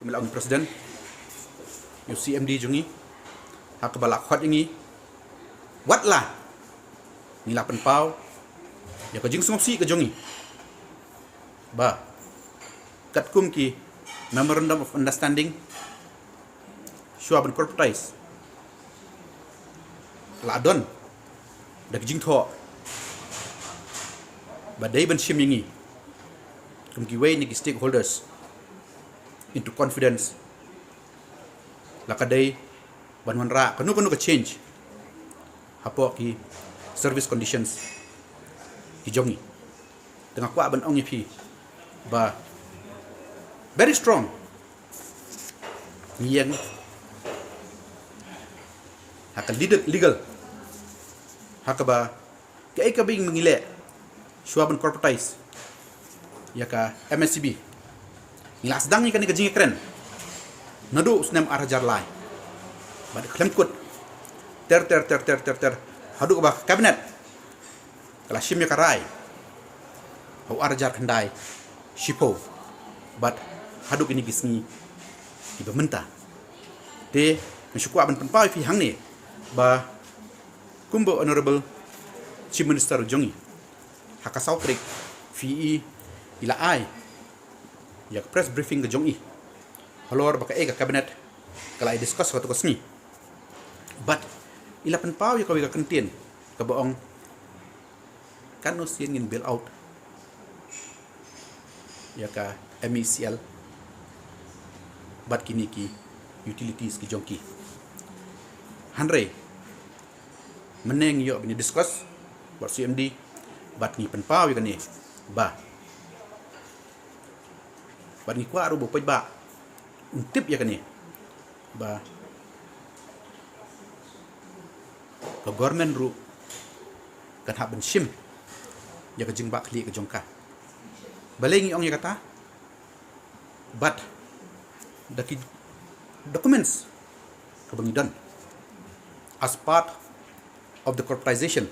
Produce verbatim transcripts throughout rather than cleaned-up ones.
Ba la ong President, ïa u C M D jong ngi, ha kaba la khot ïa ngi, wat la ngi la pynpaw ïa ka jingsngewsih ka jong ngi, ba katkum ki Memorandum of Understanding, shuwa ban corporatize, la don da ki jingthoh ba dei ban shim ïa ngi kum kiwei na ki stakeholders into confidence, la ka dei ban wanrah kano kano ka change hapoh ki service conditions ki jong ngi. Te nga kwah ban ong ïa phi ba very strong ngi ïeng ha ka legal, legal, ha kaba kaei kaba ngi leh shuwa ban corporatize ïa ka M S C B, ngi la sdang ïa kane ka jingïakren naduh u snem ar hajar lai. Bad khlem kut ter ter ter ter ter ter haduh ba ka Cabinet ka la shim ïa ka rai ha u ar hajar khyndai shiphew bad haduh kine ki sngi kiba mynta. Te nga shu kwah ban pynpaw ïa phi hangne ba kumba Honorable Chief Minister u jong ngi ha ka saw tarik phi i, i la ai ïa ka press briefing ka jong i halor ba kaei ka Cabinet ka la i discuss ha katu ka sngi. Bad i la pynpaw ïa kawei ka kyntien kaba ong, katno sien ngin bail out ïa ka M E C L bad kine ki utilities ki jong ki. Hynrei mynne ngi ïoh ban ïa discuss bad C M D bad ngi pynpaw ïa kane ba, bad ngi kwah ruh ba u paidbah un tip ïa kane ba ka government ruh kan hap ban shim ïa ka jingbakla ka jong ka. Balei ngi ong ïa kata? Bad da ki documents kaba ngi don as part of the corporatization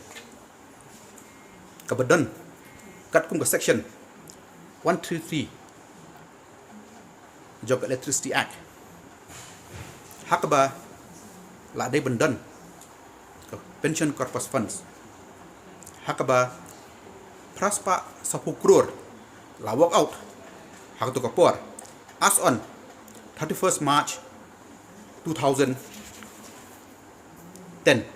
kaba don katkum ka section one three three jong ka Electricity Act, ha kaba la dei ban don ka pension corpus funds, ha kaba phra spah sawphew klur la work out ha katu ka por as on thirty-first March two thousand ten,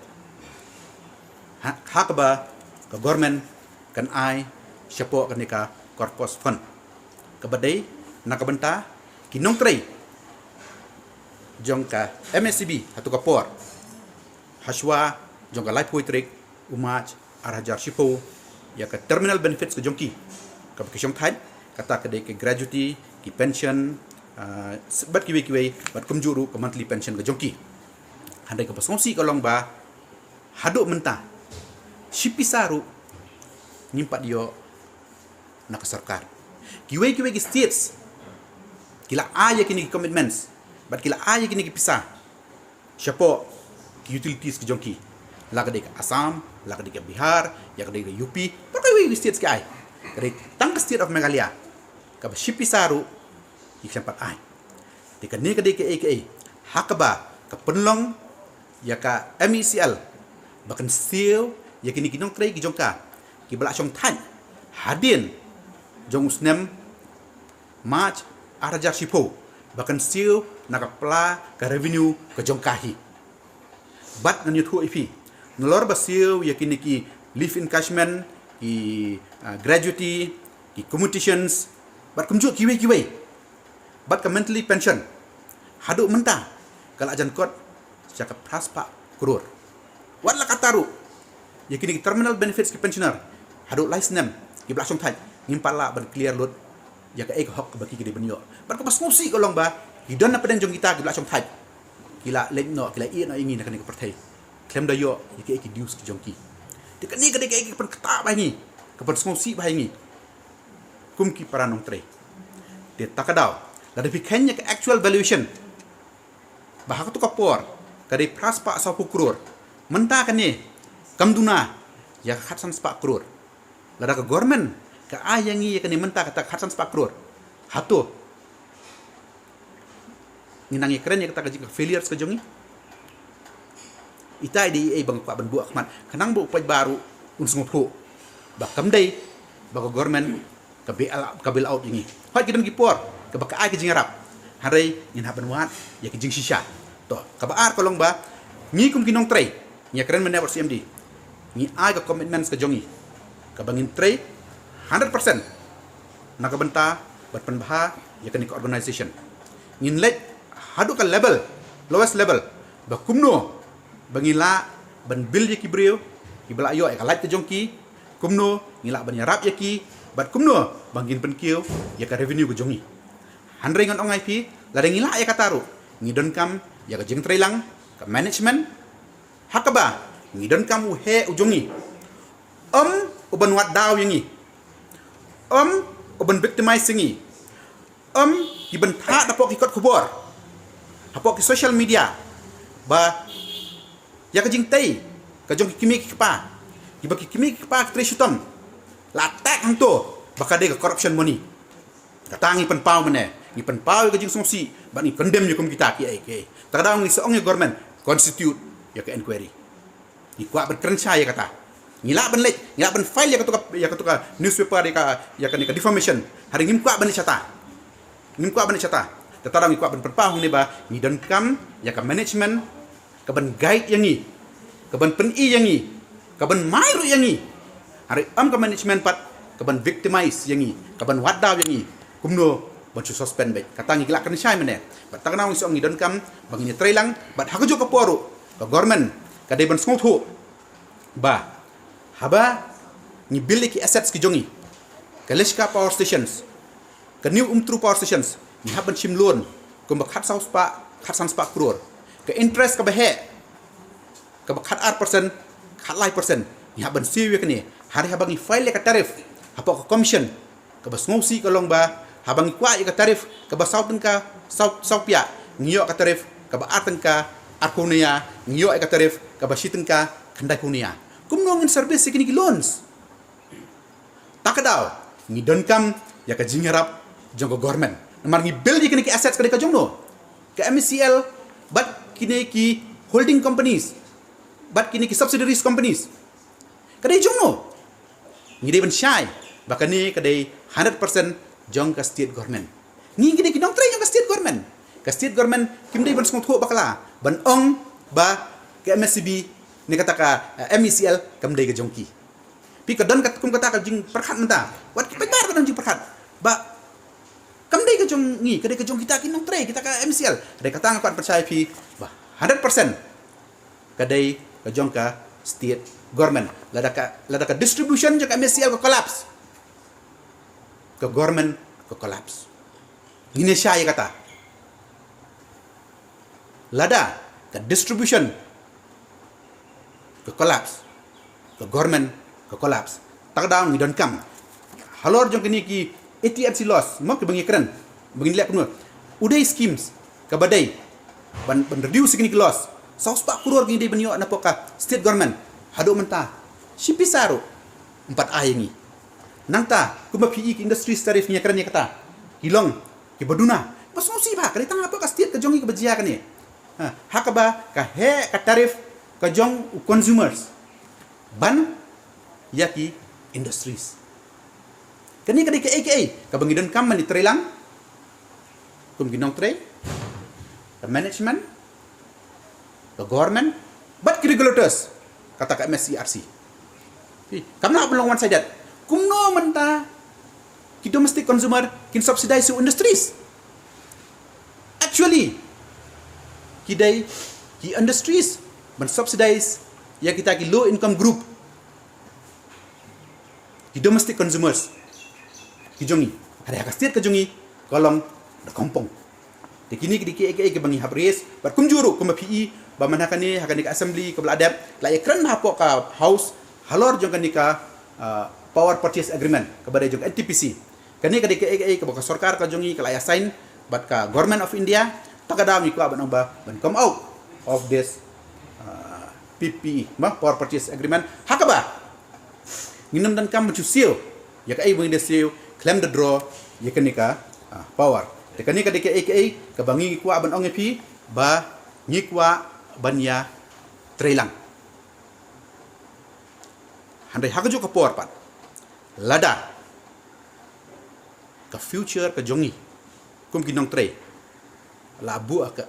ha, ha kaba ka government kan ai shapoh kane ka corpus fund kaba dei na ka bynta ki nongtrei jong ka M S C B ha katu ka por, ha shuwa jong ka laiphew tarik u March ar hajar shiphew, ïa ka terminal benefits ka jong ki kaba ki shong thait, kata ka dei ka gratuity, ki pension, ah, bad kiwei kiwei, bad kumjuh ruh ka monthly pension ka jong ki. Hynrei kaba sngewsih ka long ba haduh mynta shi pisa ruh ngim pat ïoh na ka sorkar. Kiwei kiwei ki states ki la ai ïa kine ki commitments bad ki la ai ïa kine ki pisa shapoh ki utilities ki jong ki, la ka dei ka Assam, la ka dei ka Bihar, ïa ka dei ka U P, bad kiwei ki states ki ai. Ka dei tang ka state of Meghalaya kaba shi pisa ruh ki khlem pat ai. Te kane ka dei kaei kaei ha kaba ka pynlong ïa ka M E C L ba kan siew ïa kine ki nongtrei ki jong ka kiba la shong thait hadien jong u snem March ar hajar shiphew, ba kan siew na ka pla ka revenue ka jong ka hi. Bad ngan ïathuh ïa phi, nalor ba siew ïa kine ki leave encashment, ki, ah, gratuity, ki commissions, bad kumjuh kiwei kiwei, bad ka monthly pension, haduh mynta ka la jan kot sha ka phra spah klur. Wat la kata ruh, ïa kine ki terminal benefits ki pensioner, haduh lai snem kiba la shong thait, ngim pat lah ban clear lut ïa kaei ka hok kaba ki dei ban ïoh. Bad kaba sngewsih ka long ba ki don na pdeng jong kita kiba la shong thait, ki la leit noh, ki la ïeh noh ïa ngi na kane ka pyrthei, khlem da ïoh ïa kaei ki dues ki jong ki. Te kane ka dei kaei ka pynkhiah bha ïa ngi, ka pynsngewsih bha ïa ngi kum ki para nongtrei. Te ta ka daw, lada phi kheiñ ïa ka actual valuation, ba ha katu ka por ka dei phra spah sawphew klur, mynta kane kam duna ïa ka khatsan spah klur. Lada ka government ka ai ïa ngi ïa kane mynta kata khatsan spah klur, hato Ngi nang ïakren ïa kata ka jing ka failures ka jong ngi. Ita i dei ei ba nga kwah ban buh khmat khnang ba u paidbah ruh un sngewthuh ba kam dei ba ka government ka bail, ka bail out ïa ngi. Hooid ki don ki por kaba ka ai ka jingïarap, hynrei ngin hap ban wad ïa ki jingshisha. To, kaba ar ka long ba ngi kum ki nongtrei, ngi ïakren mynne bad C M D, ngi ai ka commitments ka jong ngi kaba ngin trei hundred percent na ka bynta ban pynbha ïa kane ka organization. Ngin leit haduh ka level, lowest level, ba kumno ba ngi lah ban bill ïa ki briew kiba la ïoh ïa ka light ka jong ki, kumno ngi lah ban ïarap ïa ki, bad kumno ba ngin pynkiew ïa ka revenue ka jong ngi. Hynrei ngan ong ïa phi, lada ngi lah ïa kata ruh, ngi donkam ïa ka jingtreilang ka management, ha kaba ngi donkam u heh u jong ngi, ym u ban wad daw ïa ngi, ym u ban victimize ïa ngi, ym ki ban thad hapoh ki kot khubor, hapoh ki social media, ba ïa ka jingtei ka jong ki kmie ki kpa, kiba ki kmie ki kpa ki trei shitom, la attack hangto ba ka dei ka corruption money. Kata ngi pynpaw mynne, ngi pynpaw ïa ka jingsngewsih bad ngi condemn ïa kum kita kiei kiei. Ta ka daw ngi sa ong ïa government, constitute ïa ka inquiry. Ngi kwah ban kren shai ïa kata. Ngi lah ban leit, ngi lah ban file ïa kato ka, ïa kato ka newspaper ïa ka, ïa kane ka defamation. Hynrei ngim kwah ban leit shata. Ngim kwah ban leit shata. Ta ka daw ngi kwah ban pynpaw hangne ba ngi donkam ïa ka management ka ban guide ïa ngi, ka ban pyni ïa ngi, ka ban mai ruh ïa ngi. Hynrei ym ka management pat ka ban victimize ïa ngi, ka ban wad daw ïa ngi. Kumno ban shu suspend beit. Kata ngi lah kren shai mynne. Bad ta ka daw ngi sa ong ngi donkam ba ngin ïatreilang bad ha kajuh ka por ruh ka government ka dei ban sngewthuh ba haba ngi bill ïa ki assets ki jong ngi, ka Leshka power stations, ka New Umtru power stations, ngi hap ban shim loan kumba khatsaw spah, khatsan spah klur. Ka interest kaba heh kaba khatar percent, khatlai percent, ngi hap ban siew ïa kane. Hynrei haba ngi file ïa ka tariff hapoh ka commission, kaba sngewsih ka long ba haba ngi kwah ïa ka tariff kaba saw tyngka saw, saw piah, ngi ïoh ka tariff kaba ar tyngka arphew hynñia, ngi ïoh ïa ka tariff kaba shi tyngka khyndaiphew hynñia. Kumno ngin service ïa kine ki loans? Ta ka daw ngi donkam ïa ka jingïarap jong ka government. Namar ngi bill ïa kine ki assets ka dei ka jong no? Ka M S C L bad kine ki holding companies bad kine ki subsidiaries companies. Ka dei jong no? Ngi dei ban shai ba kane ka dei hundred percent jong ka state government. Ngi, ngi dei ki nongtrei jong ka state government. Ka state government kim dei ban sngewthuh bakla ban ong ba ka M S C B ne kata ka, eh, M E C L kam dei ka jong ki. Phi, ka don kat kum kata ka jingpyrkhat mynta. Wat ki paidbah ka don jingpyrkhat ba kam dei ka jong ngi, ka dei ka jong kita ki nongtrei, kita ka M C L. Dei kata nga kwah pynshai phi ba hundred percent ka dei ka jong ka state government. Lada ka, lada ka distribution jong ka M C L ka collapse, ka government ka collapse. Ngin ïa shai ïa kata. Lada ka distribution ka collapse, ka government ka collapse, ta ka daw ngi donkam halor jong kine ki A T and C laws, mo, kiba ngi kren, ba ngin leh kumno. U dei schemes kaba dei ban, ban reduce kine ki laws. Saw spah klur ngi dei ban ïoh napoh ka state government. Haduh mynta shi pisa ruh ym pat ai ïa ngi. Nangta kumba phi i ki industries tariff ngi ïa kren ïa kata, ki long kiba duna. Ba sngewsih ba ka dei tang hapoh ka state ka jong ngi kaba jia kane. Ha, ha kaba ka heh ka tariff ka jong u consumers ban ïa ki industries. Kane ka dei kaei kaei kaba ngi donkam ban ïatreilang kum ki nongtrei, ka management, ka government bad ki regulators, kata ka M S E R C. Phi, kam lah ban long one sided. Kumno mynta ki domestic consumer kin subsidize u industries? Actually ki dei ki industries ban subsidize ïa kita ki low income group, ki domestic consumers ki jong ngi. Hynrei ha ka state ka jong ngi ka long da kompong. Te kine ki dei kiei kiei kiba ngi hap raise bad kumjuh ruh kumba phi i ba man ha kane, ha kane ka assembly kaba la dep, la ïa kren hapoh ka House halor jong kane ka, ah, power purchase agreement kaba dei jong ka N T P C. Kane ka dei kaei kaei kaba ka sorkar ka jong ngi ka la ïa sign bad ka Government of India. Ta ka daw ngi kwah ban ong ba ban come out of this, ah, P P E, ma, power purchase agreement. Ha kaba ngin ym donkam ban shu siew ïa kaei ba ngi da siew khlem da draw ïa kane ka, ah, power. Kane ka dei kaei kaei kaba ngi kwah ban ong ïa phi ba ngi kwah ban ïa trei lang. Hynrei ha kajuh ka por pat, lada ka future ka jong ngi kum ki nongtrei la buh ha ka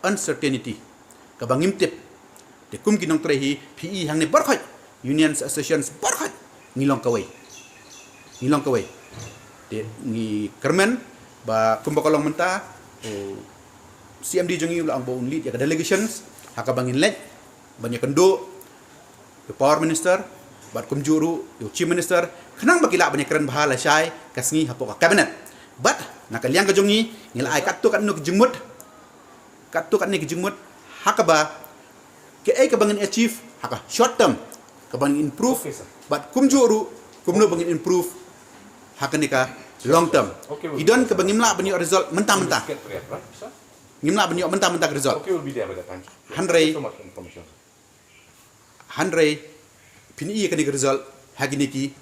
uncertainty kaba ngim tip, te kum ki nongtrei hi phi i hangne baroh, unions, associations baroh, ngi long kawei. Ngi long kawei. Te ngi kyrmen ba kumba ka long mynta, u C M D jong ngi u la ong ba un lead ïa ka delegations ha kaba ngin leit ban ïakynduh ïa u Power Minister bad kumjuh ruh ïa u Chief Minister, khnang ba ki lah ban ïakren bha lashai ka sngi hapoh ka Cabinet. Bad na ka liang ka jong ngi, ngi la ai katto katne ki jingmut, katto katne ki jingmut ha kaba kaei kaba ngin achieve ha ka short term, kaba ngin improve, bad kumjuh ruh kumno ba ngin improve ha kane ka long term. Ki don kaba ngim lah ban ïoh result mynta mynta. Ngim lah ban ïoh mynta mynta ka result. Hynrei, hynrei phin ïoh ïa kane ka result ha kine ki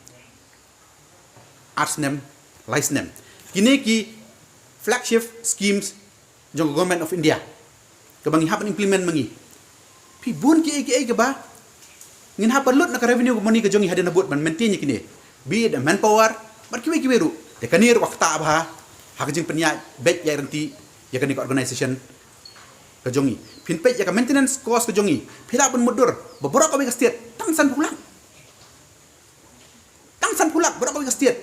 ar snem, lai snem. Kine ki flagship schemes jong ka Government of India kaba ngi hap ban implement ma ngi. Phi bun kiei kiei kaba ngin hap ban lut na ka revenue ka money ka jong ngi hadien habud ban maintain ïa kine, be it manpower bad kiwei kiwei ruh. Te kane ruh ka ktah bha ha ka jingpynïaid beit ïaid ryntih ïa kane ka organisation ka jong ngi. Phin peit ïa ka maintenance cost ka jong ngi, phi lah ban mutdur ba baroh kawei ka state tang sanphew lak, tang sanphew lak baroh kawei ka state.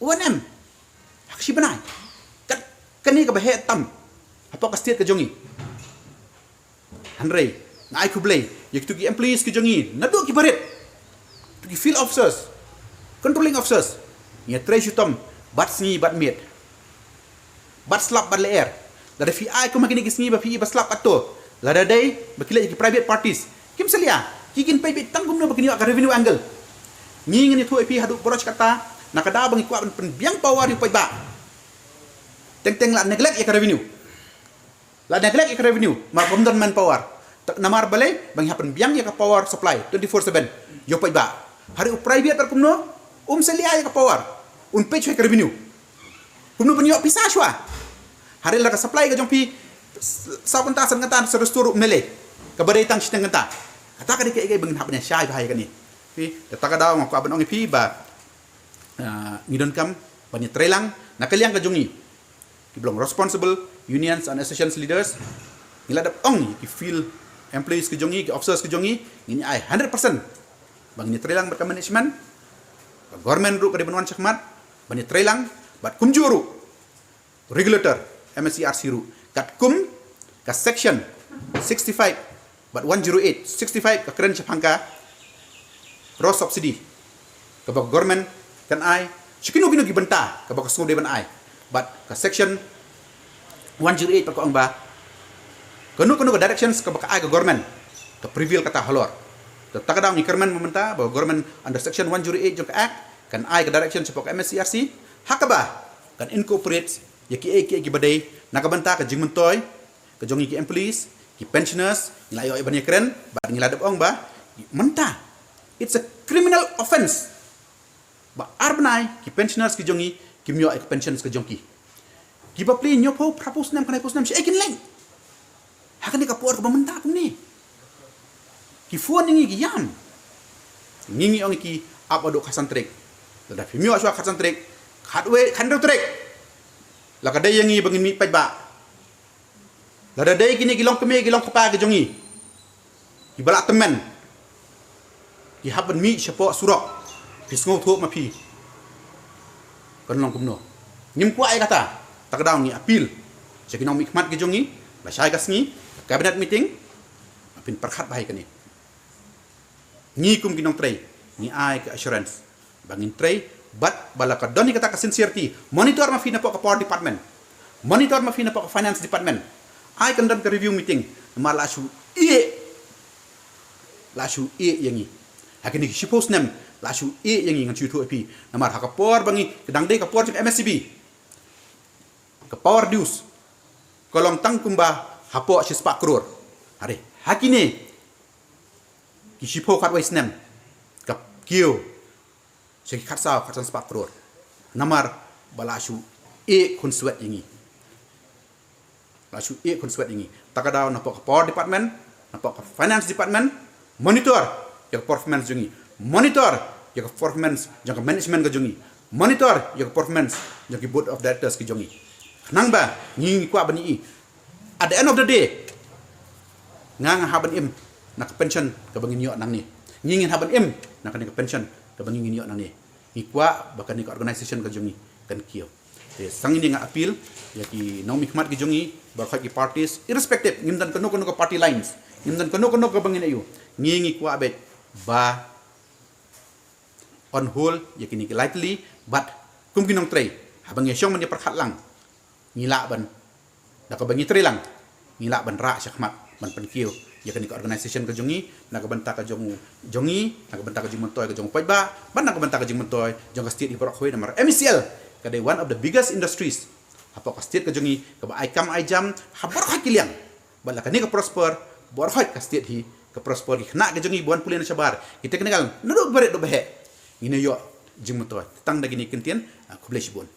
Uban em ha ka shi bnai. Kat kane kaba heh tam hapoh ka state ka jong ngi. Hynrei nga ai khublei ïa kitu ki employees ki jong ngi, naduh ki barit, tu ki field officers, controlling officers, ngi ïatrei shitom bad sngi bad miet, bad slap bad lyer. Lada phi ai kum ha kine ki sngi ba phi i ba slap katto, lada dei ba ki leit ïa ki private parties, kim salia, ki kin peit beit tang kumno ba kin ïoh ka revenue angle. Ngi ngin ïathuh ïa phi haduh baroh shi katta, na ka daw ba ngi kwah ban pynbiang power ïa u paidbah, teng teng la neglect ïa ka revenue. La neglect ïa ka revenue, namar kam don manpower. Ta-, namar balei? Ba ngi hap pynbiang ïa ka power supply twenty-four seven ïa u paidbah. Hynrei u private bad kumno, um salia ïa ka power, un peit shuwa ïa ka revenue, kumno ban ïoh pisa shuwa. Hynrei la ka supply ka jong phi, s-, saw kynta, san kynta, sa restore u M L A, kaba dei tang shiteng kynta. Kata ka dei kaei kaei ba ngin hap ban ïa shai bha ïa kane. Phi, te ta ka daw nga kwah ban ong ïa phi ba, ah, ngi donkam ban ïatrei lang na ka liang ka jong ngi, kiba long responsible unions and associations leaders. Ngi la dep ong ïa ki field employees ki jong ngi, ki officers ki jong ngi, ngin ai hundred percent ba ngin ïatrei lang bad ka management. Ka government ruh ka dei ban wan shakhmat ban ïatrei lang bad kumjuh ruh regulator, M S E R C ruh, katkum ka section sixty-five bad one zero eight, sixty-five ka kren shaphang ka raw subsidy kaba ka government kan ai sha kino kino ki bynta kaba ka sngew dei ban ai. Bad ka section one zero eight pat ka ong ba kano kano ka directions kaba ka ai ka government ka prevail kata halor. Te ta ka daw ngi kyrmen mynta ba ka government under section one zero eight jong ka act kan ai ka direction shapoh ka M S E R C ha kaba kan incorporate ïa kiei kiei kiba dei na ka bynta ka jingmyntoi ka jong ngi ki employees, ki pensioners. Ngi la ïoh ban ïakren bad ngi la dep ong ba mynta it's a criminal offence ba ar bnai ki pensioners ki jong ngi kim ïoh ïa ka pensions ka jong ki. Ki bapli hynñiewphew, phraphew snem, khyndaiphew snem, shaei kin leit? Ha kane ka por kaba mynta kumne ki phone ïa ngi ki ïam. Ngi ngi ong ïa ki ap haduh khatsan tarik. Lada phim ïoh shuwa khatsan tarik, khatwei, khathynriew tarik, la ka dei ïa ngi ba ngin mih paidbah. Lada dei kine ki longkmie ki longkpa ki jong ngi kiba la tymmen, ki hap ban mih shapoh surok, phi sngewthuh ma phi kan long kumno. Ngim kwah ïa kata. Ta ka daw ngi appeal sha ki nongmihkhmat ki jong ngi, lashai ka sngi, cabinet meeting, phin pyrkhat bha ïa kane. Ngi kum ki nongtrei ngi ai ka assurance ba ngin trei bad ba la ka don ïa kata ka sincerity. Monitor ma phi napoh ka power department, monitor ma phi napoh ka finance department. Ai kan don ka review meeting, namar la shu ïeh, la shu ïeh ïa ngi ha kine ki shiphew snem. La shu ïeh ïa ngi, ngan shu ïathuh ïa phi. Namar ha ka por ba ngi, ka dang dei ka por jong M S E B, ka power dues ka long tang kumba hapoh shispah klur. Hynrei ha kine ki shiphew khatwei snem ka kiew sha ki khatsaw khatsan spah klur. Namar ba la shu ïeh khunswet ïa ngi. La shu ïeh khun swet ïa ngi. Ta ka daw napoh ka power department, napoh ka finance department, monitor ïa ka performance jong ngi. Monitor ïa ka performance jong ka management ka jong ngi. Monitor ïa ka performance jong ki board of directors ki jong ngi. Khnang ba ngi ngi kwah ban ïohi. At the end of the day, nga nga hap ban im na ka pension kaba ngin ïoh nangne. Ngi ngin hap ban im na kane ka pension kaba ngi ngin ïoh nangne. Ngi kwah ba kane ka organisation ka jong ngi kan kiew. Te sa ngi nga appeal ïa ki nongmihkhmat ki jong ngi, baroh ki parties, irrespective, ngim don kano kano ka party lines, ngim don kano kano kaba ngin ïohi. Ngi ngi kwah beit ba on hold ïa kine ki lai tylli, bad kum ki nongtrei, haba ngi shong ban ïa pyrkhat lang, ngi lah ban, da kaba ngi trei lang, ngi lah ban rah shakhmat ban pynkiew ïa kane ka organisation ka jong ngi na ka bynta ka jong jong ngi, na ka bynta ka jingmyntoi ka jong u paidbah, bad na ka bynta ka jingmyntoi jong ka state hi baroh kawei. Namar M E C L ka dei one of the biggest industries hapoh ka state ka jong ngi, kaba ai kam ai jam ha baroh ki liang. Bad lada kane ka prosper, baroh ka state hi ka prosper, ki khynnah ka jong ngi ba wan pule na shabar, ki technical, naduh barit duh baheh, ngin ïoh jingmyntoi. Tang da kine ki kyntien, ah, khublei shibun.